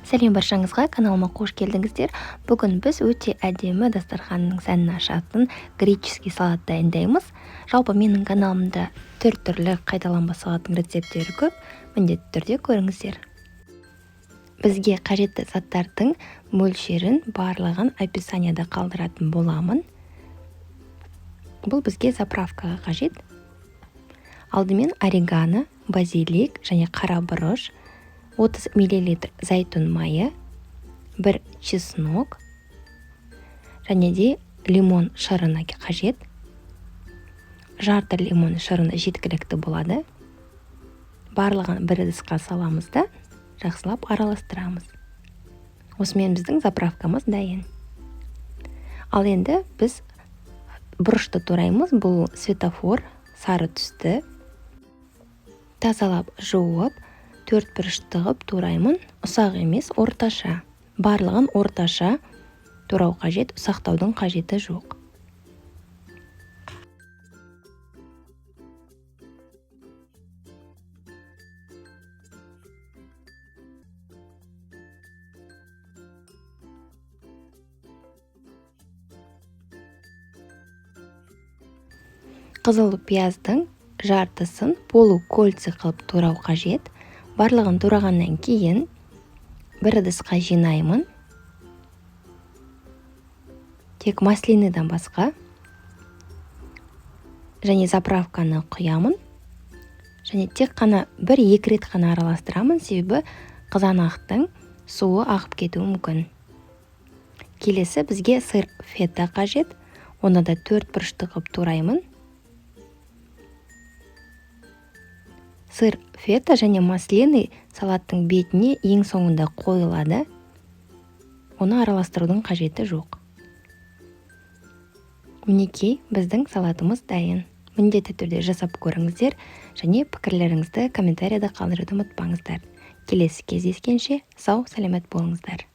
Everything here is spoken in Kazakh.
Сәлем баршаңызға, каналыма қош келдіңіздер. Бүгін біз өте әдемі дастарханның сәнін ашатын греческий салат дайындаймыз. Жалпы менің каналымда түр-түрлі қайталанбас салаттың рецепттері көп, міндетті түрде көріңіздер. Бізге қажетті заттардың мөлшерін барлығын описанияда қалдыратын боламын. Бұл бізге заправкаға қажет. Алдымен орегано, базилик және қара бұрыш, 30 мл зәйтүн майы, бір чеснок және де лимон шырыны қажет. Жарты лимон шырыны жеткілікті болады. Барлығын бір ыдысқа саламыз да жақсылап араластырамыз. Осымен біздің заправкамыз дайын. Ал енді біз бұрышты тураймыз. Бұл светофор сары түсті. Тазалап жуып, төрт бұрышты қылып тураймын. Ұсақ емес, орташа. Барлығын орташа турау қажет, ұсақтаудың қажеті жоқ. Қызыл пияздың жартысын полукольца қылып турау қажет. Барлығын турағаннан кейін бір ыдысқа жинаймын. Тек маслиныдан басқа. Және заправканы құямын. Және тек қана бір-екі рет қана араластырамын, себебі қызанақтың суы ағып кетуі мүмкін. Келесі бізге сыр фета қажет. Оны да төрт бұрышты қылып тураймын. Сыр фета және маслины салаттың бетіне ең соңында қойылады. Оны араластырудың қажеті жоқ. Мінекей, біздің салатымыз дайын. Міндетті түрде жасап көріңіздер және пікірлеріңізді комментарияда қалдыруды ұмытпаңыздар. Келесі кездескенше сау саламат болыңыздар.